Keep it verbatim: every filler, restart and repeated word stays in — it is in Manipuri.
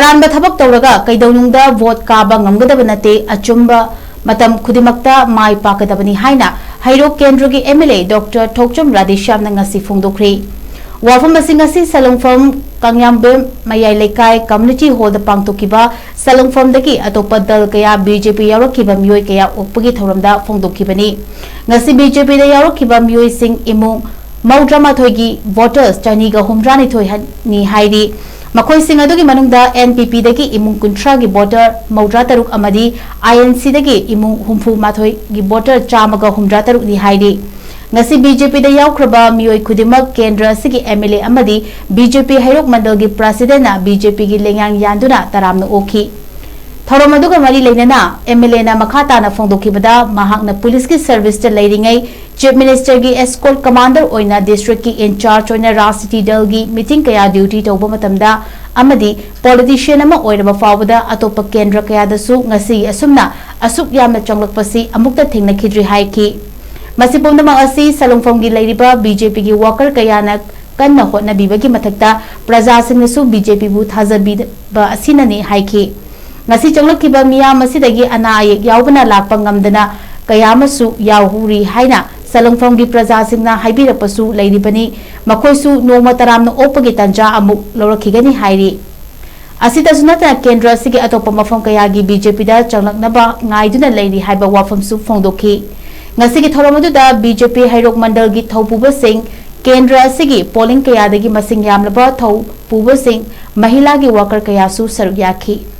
ꯑꯔꯥꯟꯕ ꯊꯕꯛ ꯇꯧꯔꯒ ꯀꯩꯗꯧꯅꯨꯡꯗ ꯚꯣꯠ ꯀꯥꯕ ꯉꯝꯒꯗꯕ ꯅꯠꯇꯦ, ꯑꯆꯨꯝꯕ ꯃꯇꯝ ꯈꯨꯗꯤꯡꯃꯛꯇ ꯃꯥꯏ ꯄꯥꯛꯀꯗꯕꯅꯤ ꯍꯥꯏꯅ ꯍꯩꯔꯣꯛ ꯀꯦꯟꯗ꯭ꯔꯒꯤ MLA Doctor ꯊꯣꯛꯆꯣꯝ ꯔꯥꯙꯦꯁ꯭ꯌꯥꯝꯅ ꯉꯁꯤ ꯐꯣꯡꯗꯣꯛꯈ꯭ꯔꯦ꯫ ꯋꯥꯐꯝ ꯑꯁꯤ ꯉꯁꯤ ꯁꯂꯨꯡꯐꯝ ꯀꯪꯌꯥꯝꯕꯦꯝ ꯃꯌꯥꯏ ꯂꯩꯀꯥꯏ Community Hallꯗ ꯄꯥꯡꯊꯣꯛꯈꯤꯕ ꯁꯂꯨꯡꯐꯝꯗꯒꯤ ꯑꯇꯣꯞꯄ ꯗꯜ ꯀꯌꯥ BJP ꯌꯥꯎꯔꯛꯈꯤꯕ ꯃꯤꯑꯣꯏ ꯀꯌꯥ ꯑꯣꯛꯄꯒꯤ ꯊꯧꯔꯝꯗ ꯐꯣꯡꯗꯣꯛꯈꯤꯕꯅꯤ꯫ ꯉꯁꯤ BJPꯗ ꯌꯥꯎꯔꯛꯈꯤꯕ ꯃꯤꯑꯣꯏꯁꯤꯡ ꯏꯃꯨꯡ ꯃꯧꯗ꯭ꯔꯥꯃꯥꯊꯣꯏꯒꯤ voters ꯆꯅꯤꯒ ꯍꯨꯝꯗ꯭ꯔꯥꯅꯤꯊꯣꯏꯅꯤ ꯍꯥꯏꯔꯤ꯫ ꯃꯈꯣꯏꯁꯤꯡ ꯑꯗꯨꯒꯤ ꯃꯅꯨꯡꯗ NPPꯗꯒꯤ ꯏꯃꯨꯡ ꯀꯨꯟꯊ꯭ꯔꯥꯒꯤ voter ꯃꯧꯗ꯭ꯔꯥ ꯇꯔꯨꯛ ꯑꯃꯗꯤ INCꯗꯒꯤ ꯏꯃꯨꯡ ꯍꯨꯝꯐꯨ ꯃꯥꯊꯣꯏꯒꯤ voter ꯆꯥꯝꯃꯒ ꯍꯨꯝꯗ꯭ꯔꯥ ꯇꯔꯨꯛꯅꯤ ꯍꯥꯏꯔꯤ꯫ ꯉꯁꯤ BJPꯗ ꯌꯥꯎꯈ꯭ꯔꯕ ꯃꯤꯑꯣꯏ ꯈꯨꯗꯤꯡꯃꯛ ꯀꯦꯟꯗ꯭ꯔ ꯑꯁꯤꯒꯤ MLA ꯑꯃꯗꯤ BJP ꯍꯩꯔꯣꯛ ꯃꯟꯗꯜꯒꯤ presidentꯅ BJPꯒꯤ ꯂꯦꯡꯌꯥꯟ ꯌꯥꯟꯗꯨꯅ ꯇꯔꯥꯝꯅ ꯑꯣꯛꯈꯤ꯫ ꯊꯧꯔꯝ ꯑꯗꯨꯒ ꯃꯔꯤ ꯂꯩꯅꯅ MLAꯅ ꯃꯈꯥ ꯇꯥꯅ ꯐꯣꯡꯗꯣꯛꯈꯤꯕꯗ, ꯃꯍꯥꯛꯅ ꯄꯨꯂꯤꯁꯀꯤ serviceꯇ ꯂꯩꯔꯤꯉꯩ Chief Ministerꯒꯤ escort commander ꯑꯣꯏꯅ districtꯀꯤ in-charge ꯑꯣꯏꯅ ꯔꯥꯖꯅꯤꯇꯤ ꯗꯜꯒꯤ meeting ꯀꯌꯥ duty ꯇꯧꯕ ꯃꯇꯝꯗ ꯑꯃꯗꯤ politician ꯑꯃ ꯑꯣꯏꯔꯕ ꯐꯥꯎꯕꯗ ꯑꯇꯣꯞꯄ ꯀꯦꯟꯗ꯭ꯔ ꯀꯌꯥꯗꯁꯨ ꯉꯁꯤ ꯑꯁꯨꯝꯅ ꯑꯁꯨꯛ ꯌꯥꯝꯅ ꯆꯪꯂꯛꯄꯁꯤ ꯑꯃꯨꯛꯇ ꯊꯦꯡꯅꯈꯤꯗ꯭ꯔꯤ ꯍꯥꯏꯈꯤ꯫ ꯃꯁꯤ ꯄꯨꯝꯅꯃꯛ ꯑꯁꯤ ꯁꯂꯨꯡꯐꯝꯒꯤ ꯂꯩꯔꯤꯕ BJPꯒꯤ worker ꯀꯌꯥꯅ ꯀꯟꯅ ꯍꯣꯠꯅꯕꯤꯕꯒꯤ ꯃꯊꯛꯇ ꯄ꯭ꯔꯖꯥꯁꯤꯡꯅꯁꯨ BJPꯕꯨ ꯊꯥꯖꯕꯤꯕ ꯑꯁꯤꯅꯅꯤ ꯍꯥꯏꯈꯤ꯫ ꯉꯁꯤ ꯆꯪꯂꯛꯈꯤꯕ ꯃꯤꯌꯥꯝ ꯑꯁꯤꯗꯒꯤ ꯑꯅꯥ ꯑꯌꯦꯛ ꯌꯥꯎꯕꯅ ꯂꯥꯛꯄ ꯉꯝꯗꯅ ꯀꯌꯥ ꯑꯃꯁꯨ ꯌꯥꯎꯔꯤ ꯍꯥꯏꯅ ꯁꯂꯨꯡꯐꯝꯒꯤ ꯄ꯭ꯔꯖꯥꯁꯤꯡꯅ ꯍꯥꯏꯕꯤꯔꯛꯄꯁꯨ ꯂꯩꯔꯤꯕꯅꯤ꯫ ꯃꯈꯣꯏꯁꯨ ꯅꯣꯡꯃ ꯇꯔꯥꯝꯅ ꯑꯣꯛꯄꯒꯤ ꯇꯥꯟꯖꯥ ꯑꯃꯨꯛ ꯂꯧꯔꯛꯈꯤꯒꯅꯤ ꯍꯥꯏꯔꯤ꯫ ꯑꯁꯤꯇꯁꯨ ꯅꯠꯇꯅ ꯀꯦꯟꯗ꯭ꯔ ꯑꯁꯤꯒꯤ ꯑꯇꯣꯞꯄ ꯃꯐꯝ ꯀꯌꯥꯒꯤ BJPꯗ ꯆꯪꯂꯛꯅꯕ ꯉꯥꯏꯗꯨꯅ ꯂꯩꯔꯤ ꯍꯥꯏꯕ ꯋꯥꯐꯝꯁꯨ ꯐꯣꯡꯗꯣꯛꯈꯤ꯫ ꯉꯁꯤꯒꯤ ꯊꯧꯔꯝ ꯑꯗꯨꯗ BJP ꯍꯩꯔꯣꯛ ꯃꯟꯗꯜꯒꯤ ꯊꯧꯄꯨꯕꯁꯤꯡ, ꯀꯦꯟꯗ꯭ꯔ ꯑꯁꯤꯒꯤ polling ꯀꯌꯥꯗꯒꯤ ꯃꯁꯤꯡ ꯌꯥꯝꯂꯕ ꯊꯧꯄꯨꯕꯁꯤꯡ, ꯃꯍꯤꯂꯥꯒꯤ worker ꯀꯌꯥꯁꯨ ꯁꯔꯨꯛ ꯌꯥꯈꯤ꯫